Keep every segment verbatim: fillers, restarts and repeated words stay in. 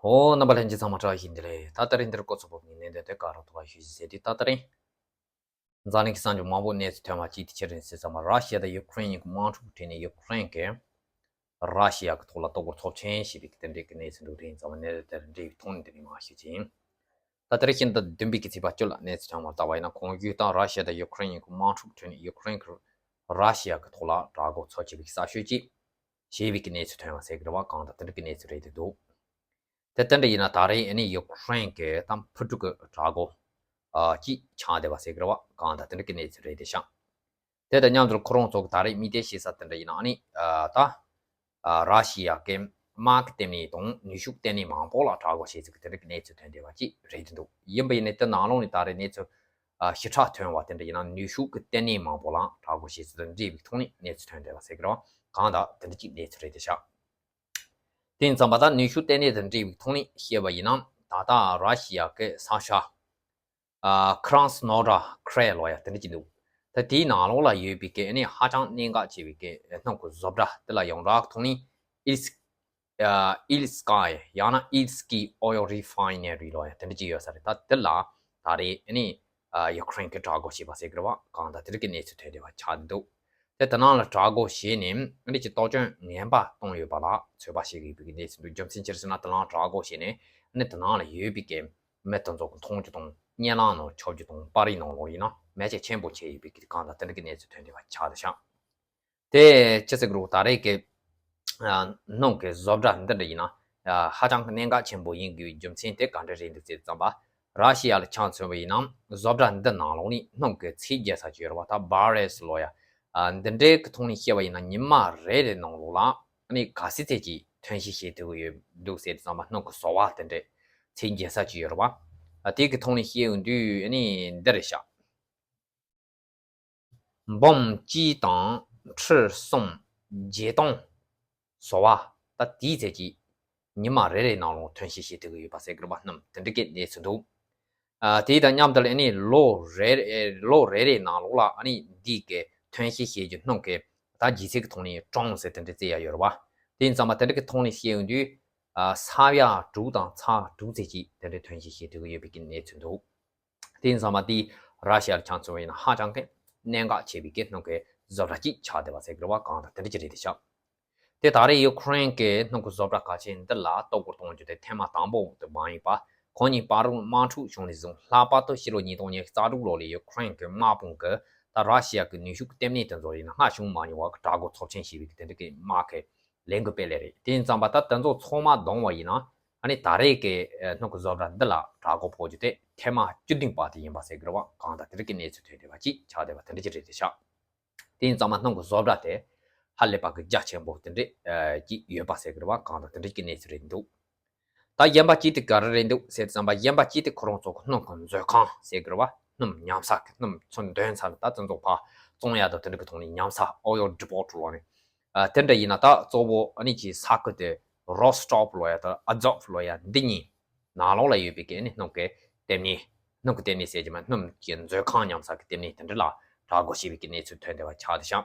ཨོ། རྣམ་པ་ལྷན་རྒྱས་ཚང་མ་བཀྲ་ཤིས་བདེ་ལེགས། ད་ལྟ་རིང་འདིར་སྐོར་ཚོགས་པོ་ངས་གནད་དོན་དེ་ག་རེ་ཐོག་ཞུ་ཞིག་ཟེར་དུས། ད་ལྟ་རིང་འཛམ་གླིང་གི་གསར་འགྱུར་མང་པོ་གནས་ཚུལ་ཐོན་པ་གཅིག་དེ་ཆི་རེད་ཟེར་ཙམ་པ། ར་ཤི་ཡ་དང་ཡུ་ཀེ་རེན་གཉིས་ཀྱི་དམག་འཁྲུག་འཕྲད་ནས་ཡུ་ཀེ་རེན་གྱིས་ར་ཤི་ཡ་གི་ཐོག་ལ་ལྟོ་གོས་ཚབས་ཆེན་བྱས་པའི་དེ་འདྲའི་གི་གནས་ཚུལ་འདུག་རིང་ཙམ་པ་གནད་དོན་དེར་འབྲེལ་བའི་ཐོག་ནས་དེ་རིང་མར་ཞུ་རྒྱུ་ཡིན། ད་ལྟ་རིང་ཕྱི་ཟླ་བདུན་པའི་གི་ཚེས་པ་བཅུ་ལ་གནས་ཚུལ་ཐོན་པར་བལྟས་པ་ཡིན་ན། གོང་ཞུས་ལྟར་ར་ཤི་ཡ་དང་ཡུ་ཀེ་རེན་གཉིས་ཀྱི་དམག་འཁྲུག་འཕྲད་ནས་ཡུ་ཀེ་རེན་གྱིས་ར་ཤི་ཡ་གི་ཐོག་ལ་དྲག་རྒོལ་ཚབས་ཆེ་བའི་གསར་ཤོས་ཅིག་བྱས་པའི་གི་གནས་ཚུལ་ཐོན་པ་ཟེར་གི་རེད་བ། གང་ལྟར་དེ་འདྲ་གི་གནས་ཚུལ་རེད་འདུག་དེ་ལྟར་ཡིན་ན་ད་རེས་ཨ་ནི་ཡུ་ཀེ་རེན་གྱི་ད་འཕུར་གྲུ་གི་དྲག་རྒོལ་ཨ་ཅིག་ཆགས་བསྡད་པ་ཟེར་གི་རེད་བ། གང་ལྟར་དེ་འདྲ་གི་གནས་ཚུལ་རེད་དེ་ཤག་དེ་དང་མཉམ་དུ་ཁོ་རང་ཚོ་གི་ད་རེས་དམིགས་གཏད་བྱེད་ས་དེ་འདྲ་ཡིན་ན། ཨ་ནི་ཨ་ད་ཨ་ར་ཤི་ཡ་གི་དམག་གི་ལྟེ་གནས་དང་ནུས་ཤུགས་ལྟེ་གནས་མང་པོ་ལ་དྲག་རྒོལ་བྱས་ཚུལ་གི་དེ་འདྲ་གི་གནས་ཚུལ་ཐོན་བསྡད་པ་ཅིག་རེད་འདུག་ཡིན་པ་ཡིན་ནའི་དེ་ནང་ལོགས་ནས་ད་རེས་གནས་ཚུལ་ཨ་ཞིབ་ཕྲ་ཐོན་པ་དེ་འདྲ་ཡིན་ན། ནུས་ཤུགས་ཀྱི་ལྟེ་གནས་མང་པོ་ལ་དྲག་རྒོལ་བྱས་ཚུལ་དང་འབྲེལ་བའི་ཐོག་ནས་གནས་ཚུལ་ཐོན་བསྡད་པ་ཟེར་གི་རེད་བ། གང་ལྟར་དེ་འདྲ་ཅིག་གནས་ཚུལ་རེད་དེ་ཤག་དེ་ཡིན་ཙང་པ་ད་ནུས་ཤུགས་ལྟེ་གནས་དང་འབྲེལ་བའི་ཐོག་ནས་བཤད་པ་ཡིན་ན། ད་ལྟ་ར་ཤི་ཡ་གི་ས་ཆ་ཨ་Krasnodar Krai ལབ་ཡ་དེ་འདྲ་ཅིག་འདུག་ད་དེའི་ནང་ལོགས་ལ་ཡོད་པའི་གི་ཨ་ནི་ཧ་ཅང་གནད་འགག་ཆེ་བའི་གི་སྣུམ་གྱི་བཟོ་གྲྭ་དེ་ལ་ཡོངས་གྲགས་ཐོག་ནས་Ilis- ཨ་Ilsky ཡང་ན་Ilsky Oil Refinery ལབ་ཡ་དེ་འདྲ་ཅིག་ཡོད་ས་རེད། ད་དེ་ལ་ད་རེས་ཨ་ནི་ཨ་ཡུ་ཀེ་རེན་གྱིས་དྲག་རྒོལ་བྱས་པ་ཟེར་གི་རེད་བ། གང་ལྟར་དེ་འདྲ་གི་གནས་ཚུལ་ཐོན་བསྡད་པ་ཆགས་འདུག་དེ་དེ་ནང་ལ་དྲག་རྒོལ་བྱས་ནས་ཨ་ནི་ཅིག་ལྟོ་ཅན་ངན་པ་བཏང་ཡོད་པ་ལ་ཚོད་དཔག་བྱེད་ཀྱི་ཡོད་པའི་གནས་ཚུལ་འདུག་རྒྱུ་མཚན་ཅི་རེད་ཟེར་ན། དེ་ནང་དྲག་རྒོལ་བྱས་ནས་ཨ་ནི་དེ་ནང་ལ་ཡོད་པའི་གི་མི་དེ་ཚོ་གི་མཐོང་རྒྱུ་དང་། སྙན་ལམ་ནང་ཆོག་རྒྱུ་དང་། པར་རིས་ནང་ལོགས་ཡིན་ན་མེ་ལྕེ་ཆེན་པོ་ཆགས་ཡོད་པའི་གི་གང་ལྟར་དེ་འདྲ་གི་གནས་ཚུལ་ཐོན་བསྡད་པ་ཆགས་འདུག་ཤག་དེ་ཅི་ཟེར་གི་རེད། ད་རེས་ཀྱི་ཨ་སྣུམ་གྱི་བཟོ་གྲྭ་འདི་འདྲ་ཡིན་ན་ཨ་ཧ་ཅང་གི་གནད་འགག་ཆེན་པོ་ཡིན་དགོས་པའི་རྒྱུ་མཚན་དེ་ག་འདྲ་རེད་འདུག་ཟེར་ཙམ་པ། ར་ཤི་ཡ་ལ་ཆ་མཚོན་པ་ཡིན་ན་བཟོ་གྲྭ་འདི་ནང་ལོགས་ནས་སྣུམ་གྱི་ཚད་རྒྱག་ས་ཅིག་ཡོད་རེད་བ། ད་བྷ་རེལ་ལབ་ཡ་ཨ་འདི་འདྲའི་གི་ཐོག་ནས་བཤད་པ་ཡིན་ན། ཉི་མ་རེ་རེ་ནང་ལོགས་ལ་ཨ་ནི་ག་ཚོད་ཙམ་ཅིག་ཐོན་སྐྱེད་བྱེད་ཐུབ་ཀྱི་ཡོད་འདུག་ཟེར་ཙམ་པ། སྣུམ་གྱི་བཟོ་བ་དེ་འདྲའི་ཚད་རྒྱག་ས་ཅིག་ཡོད་རེད་བ། ཨ་དེ་གི་ཐོག་ནས་བཤད་ཡོང་དུས་ཨ་ནི་འདི་རེད་ཤག་འབུམ་གཅིག་དང་ཁྲི་གསུམ་བརྒྱད་སྟོང་བཟོ་བ་ད་དེའི་ཚད་ཀྱིས་ཉི་མ་རེ་རེའི་ནང་ལོགས་ཐོན་སྐྱེད་བྱེད་ཐུབ་ཀྱི་ཡོད་པ་ཟེར་གི་རེད་པ། སྣུམ་དེ་འདྲ་གི་གནས་ཚུལ་འདུག་ཨ་དེ་དང་མཉམ་དུ་ཨ་ནི་ལོ་རེ་ལོ་རེ་རེའི་ནང་ལོགས་ལ་ཨ་ནི་འདི་གི་ཐོན་སྐྱེད་བྱེད་རྒྱུ་སྣུམ་གྱི་ད་ལྗིད་ཚད་ཀྱི་ཐོག་ནས་གྲངས་ཟེར་དེ་འདྲ་བརྩི་ཡ་ཡོད་རེད་པ། དེ་ཡིན་ཙང་མ་དེ་འདྲ་གི་ཐོག་ནས་བཤད་ཡོང་དུས་ཨ་ས་ཡ་དྲུག་དང་ཚེག་དྲུག་ཙམ་ཅིག་དེ་འདྲ་ཐོན་སྐྱེད་བྱེད་ཐུབ་ཀྱི་ཡོད་པའི་གི་གནས་ཚུལ་འདུག་དེ་ཡིན་ཙང་མ་དེ་ར་ཤི་ཡ་ལ་ཆ་མཚོན་པ་ཡིན་ན་ཧ་ཅང་གི་གནད་འགག་ཆེ་བའི་གི་སྣུམ་གྱི་བཟོ་གྲྭ་གཅིག་ཆགས་བསྡད་པ་ཟེར་གི་རེད་བ། གང་ལྟར་དེ་འདྲ་ཅིག་རེད་དེ་ཤག་དེ་ད་རེས་ཡུ་ཀེ་རེན་གྱི་སྣུམ་གྱི་བཟོ་གྲྭ་གལ་ཆེན་འདི་ལ་གཏོར་རྒོལ་གཏོང་རྒྱུ་དེ་ཐེངས་མ་དང་པོ་དེ་མ་ཡིན་པ། ཁོང་གཉིས་བར་དམག་འཁྲུག་བྱུང་ནས་བཟུང་། ལྷག་པར་དུ་ཕྱི་ལོ་ཉིས་སྟོང་ཉི་ཤུ་རྩ་དྲུག་ལོ་ལ་ཡུ་ཀེ་རེན་གྱི་དམག་དཔུང་གིས་ད་ར་ཤི་ཡ་གི་ནུས་ཤུགས་ལྟེ་གནས་དེ་ཚོ་ཡིན་ན་སྔར་བྱུང་མ་མྱོང་བ་གི་དྲག་རྒོལ་ཚབས་ཆེན་བྱས་པའི་གི་དེ་འདྲ་གི་དམག་གི་ལས་འགུལ་སྤེལ་ལེ་རེད། དེ་ཡིན་ཙང་པ་ད་དེ་ཚོ་ཚང་མ་བསྡོམས་པ་ཡིན་ན་ཨ་ནི་ད་རེས་ཀྱི་ཨ་སྣུམ་གྱི་བཟོ་གྲྭ་འདི་ལ་དྲག་རྒོལ་ཕོག་རྒྱུ་དེ་ཐེངས་མ་བཅུ་བདུན་པ་དེ་ཡིན་པ་ཟེར་གི་རེད་བ། གང་ལྟར་དེ་འདྲ་གི་གནས་ཚུལ་ཐོན་བསྡད་པ་ཅིག་ཆགས་བསྡད་པ་དེ་འདྲ་ཅིག་རེད་དེ་ཤག་དེ་ཡིན་ཙང་མ་སྣུམ་གྱི་བཟོ་གྲྭ་དེ་ཧ་ལས་པ་གི་རྒྱ་ཆེན་པོ་དེ་འདྲ་ཨ་ཅིག་ཡོད་པ་ཟེར་གི་རེད་བ། གང་ལྟར་དེ་འདྲ་གི་གནས་ཚུལ་རེད་འདུག་ད་གཞན་པ་གཅིག་དེ་ག་རེ་རེད་འདུག་ཟེར་ཙམ་པ། གཞན་པ་གཅིག་དེ་ཁོ་རང་ཚོ་གི་སྣུམ་གྱི་མཛོད་ཁང་ཟེར་གི་རེད་བ། སྣུམ་ཉམས་ས་གི་སྣུམ་ཚོ་འདོན་ས་ལ་ད་བཙོན་ཚོགས་ཕར་བཙོང་ཡ་དང་དེ་འདྲ་གི་ཐོག་ནས་ཉམས་ས། Oil Depot ལབ་ནས་ཨ་དེ་འདྲ་ཡིན་ན་ད་གཙོ་བོ་ཨ་ནི་ཅིག་ས་ཁུལ་དེ་Rostov ལབ་ཡ་དང་Azov ལབ་ཡ་འདི་གཉིས་ནང་ལོགས་ལ་ཡོད་པའི་གི་ཨ་ནི་སྣུམ་གྱི་ལྟེ་གནས། སྣུམ་གྱི་ལྟེ་གནས་ཟེར་གྱི་མ། སྣུམ་གྱི་མཛོད་ཁང་ཉམས་ས་གི་ལྟེ་གནས་དེ་འདྲ་ལ་དྲག་རྒོལ་བྱས་པའི་གི་གནས་ཚུལ་ཐོན་བསྡད་པ་ཆགས་བསྡད་ཤག་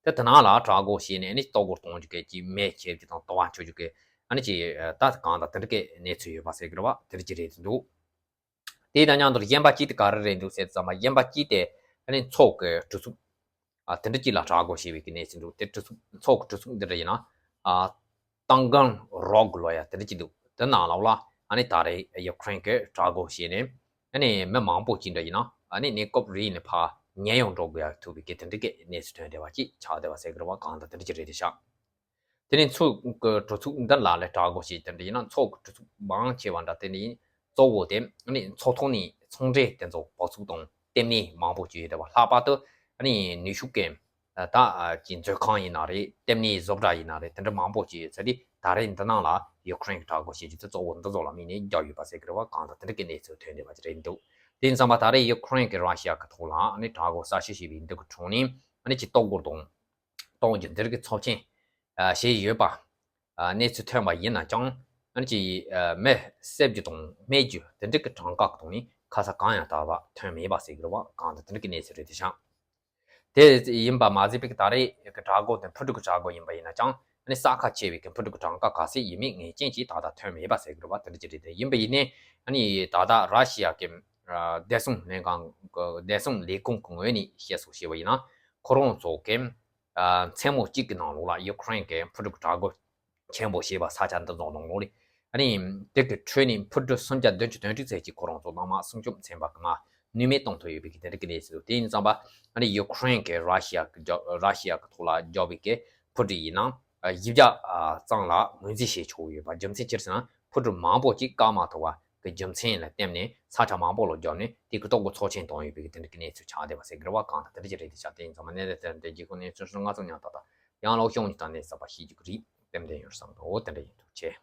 དེ་དེ་ནང་ལ་དྲག་རྒོལ་བྱས་ནས་ཨ་ནི་གཏོར་རྒོལ་གཏོང་རྒྱུ་གི་ཅིག་མེ་མཆེད་རྒྱུ་དང་ལྟོ་བ་འཁྱུ་རྒྱུ་གི་ཨ་ནི་ཅིག་ད་གང་ལྟར་དེ་འདྲ་གི་གནས་ཚུལ་ཡོད་པ་ཟེར་གི་རེད་བ། དེ་འདྲ་ཅིག་རེད་འདུག་དེ་དང་མཉམ་དུ་གཞན་པ་གཅིག་དེ་ག་རེ་རེད་འདུག་ཟེར་ཙམ་པ། གཞན་པ་གཅིག་དེ་ཨ་ནི་མཚོ་གི་གྲུ་ཚུགས་ཨ་དེ་འདྲ་གཅིག་ལ་དྲག་རྒོལ་བྱས་པའི་གི་གནས་ཚུལ་འདུག་དེ་གྲུ་ཚུགས་མཚོ་གི་གྲུ་ཚུགས་འདི་འདྲ་ཡིན་ན་ཨ་Taganrog ལབ་ཡ་དེ་འདྲ་གཅིག་འདུག་དེ་ནང་ལོགས་ལ་ཨ་ནི་ད་རེས་ཡུ་ཀེ་རེན་གྱིས་དྲག་རྒོལ་བྱས་ནས་ཨ་ནི་མི་མང་པོ་ཅིག་འདྲ་ཡིན་ན་ཨ་ནི་གནས་སྐབས་རིང་ནས་ཕར་ཉེན་གཡོལ་འགྲོ་དགོས་ཡ་ཐུག་པའི་གི་དེ་འདྲ་གི་གནས་ཚུལ་ཐོན་བསྡད་པ་ཅིག་ཆགས་བསྡད་པ་ཟེར་གི་རེད་བ། གང་ལྟར་དེ་འདྲ་ཅིག་རེད་དེ་ཤག་དེ་ནས་མཚོ་གི་གྲུ་ཚུགས་འདི་ལ་ལས་དྲག་རྒོལ་བྱས་དེ་འདྲ་ཡིན་ན། མཚོ་གི་གྲུ་ཚུགས་མང་ཆེ་བ་འདྲ་དེ་ནི་གཙོ་བོ་དེ་ནི་མཚོ་ཐོག་ནས་ཚོང་འབྲེལ་དེ་ཚོ་འགོ་ཚུགས་དང་ལྟེ་གནས་མང་པོ་ཅིག་ཡོད་རེད་བ། ལྷག་པར་དུ་ནི་ནུས་ཤུགས་ཀྱི་ད་ཀྱི་མཛོད་ཁང་ཡིན་ན་རེད། ལྟེ་གནས་བཟོ་གྲྭ་ཡིན་ན་རེད། དེ་འདྲ་མང་པོ་ཅིག་ཡོད་ཚེ་དེ་ད་རེས་འདི་ནང་ལ་ཡུ་ཀེ་རེན་གྱིས་དྲག་རྒོལ་བྱེད་རྒྱུ་དེ་གཙོ་བོ་འདི་ཚོ་ལ་དམིགས་ནས་རྒྱག་ཡོད་པ་ཟེར་གི་རེད་བ། གང་ལྟར་དེ་འདྲ་གི་གནས་ཚུལ་ཐོན་བསྡད་པ་ཅིག་རེད་འདུག་དེ་ཡིན་ཙང་མ་ད་རེས་ཡུ་ཀེ་རེན་གྱིས་ར་ཤི་ཡ་གི་ཐོག་ལ་ནི་དྲག་རྒོལ་གསར་ཤོས་བྱས་པའི་འདི་གི་དྲུང་ནས་ནི་ཅིག་གཏོར་རྒོལ་དང་གཏོང་རྒྱུ་འདི་རིགས་ཚབས་ཆེན་བྱས་ཡོད་པ་གནས་ཚུལ་ཐོན་པ་ཡིན་ན་ཀྱང་། ཨ་ནི་ཅིག་མི་བསད་རྒྱུ་དང་རྨས་རྒྱུ་དེ་འདྲ་གི་གྲངས་ཀ་གི་ཐོག་ནས་ཁ་ས་གང་ཡང་ད་བར་ཐོན་མེད་པ་ཟེར་གི་རེད་བ། གང་ལྟར་དེ་འདྲ་གི་གནས་ཚུལ་རེད་དེ་ཤག་དེ་ཡིན་པ་མ་ཟད་པའི་ད་རེས་ཀྱི་དྲག་རྒོལ་དེ་འཕུར་གྲུ་གི་དྲག་རྒོལ་ཡིན་པ་ཡིན་ན་ཀྱང་ ཨ་ནི་ས་ཁ་ཕྱེ་བའི་གི་འཕུར་གྲུ་གི་གྲངས་ཀ་ག་ཚད་ཡིན་མིན་ངེས་ཅན་ཅིག་ད་ལྟ་ཐོན་མེད་པ་ཟེར་གི་རེད་བ། དེ་འདྲ་ཅིག་རེད། དེ་ཡིན་པ་ཡིན་ནའི་ཨ་ནི་ད་ལྟ་ར་ཤི་ཡ་གི་ཨ་བདེ་སྲུང་ལས་ཁུངས་བདེ་སྲུང་ལས་ཁུངས་ཀྱི་ངོས་ནས་བཤད་སོང་ཞེས་པ་ཡིན་ན། ཁོ་རང་ཚོ་གི་ཨ་མཚན་མོ་གཅིག་གི་ནང་ལོགས་ལ་ཡུ་ཀེ་རེན་གྱི་འཕུར་གྲུ་གི་དྲག་རྒོལ་ཆེན་པོ་ཞེས་པ་ས་ཆ་འདི་ཚོ་ནང་ལོགས་ལ། ཨ་ནི་དེ་གི་ཁྲོད་ནས་འཕུར་གྲུ་སུམ་བརྒྱ་བདུན་ཅུ་དོན་དྲུག་ཙམ་ཅིག་ཁོ་རང་ཚོ་ལག་དམར་སྲུང་སྐྱོབ་ཚན་པ་གི་མར་ནུས་མེད་གཏོང་ཐུབ་ཡོད་པའི་གི་དེ་འདྲ་གི་གནས་ཚུལ་འདུག་དེ་ཡིན་ཙང་པ་ཨ་ནི་ཡུ་ཀེ་རེན་གྱི་ར་ཤི་ཡ་གི་རྒྱ་ར་ཤི་ཡ་གི་ཐོག་ལ་རྒྱག་པའི་གི་འཕུར་གྲུ་ཡིན་ན་བཞི་བརྒྱ་ཙམ་ལ་ངོས་འཛིན་བྱས་ཆོག་ཡོད་པ། རྒྱུ་མཚན་ཅི་རེད་ཟེར་ན་འཕུར་གྲུ་མང་པོ་ཅིག་བཀག་མ་ཐུབ་པ་གི་རྒྱུ་མཚན་ལ་བརྟེན་ནས་ས་ཆ་མང་པོ་ལ་བརྒྱབ་ནས་དེ་གི་ཐོག་གི་ཚོགས་ཆེན་བཏང་ཡོད་པའི་གི་དེ་འདྲ་གི་གནས་ཚུལ་ཆགས་བསྡད་པ་ཟེར་གི་རེད་བ། གང་ལྟར་དེ་འདྲ་ཅིག་རེད། དེ་ཆགས་དེ་ཡིན་ཙང་མ་གནས་དེ་དེ་འདྲ་རྒྱལ་ཁབ་གནས་ཚུལ་ཧྲིལ་ང་ཚོ་མཉམ་ཏག་ཏག་ཡང་ལོག་ཤོང་ཉིད་དང་གནས་ཚུལ་པ་ཤེས་རྒྱུ་གི་རེད། ཏན་ཏན་ཡོད་བསམ་འདུག་འོ་དེ་འདྲ་ཡིན་འདུག་ཆེ།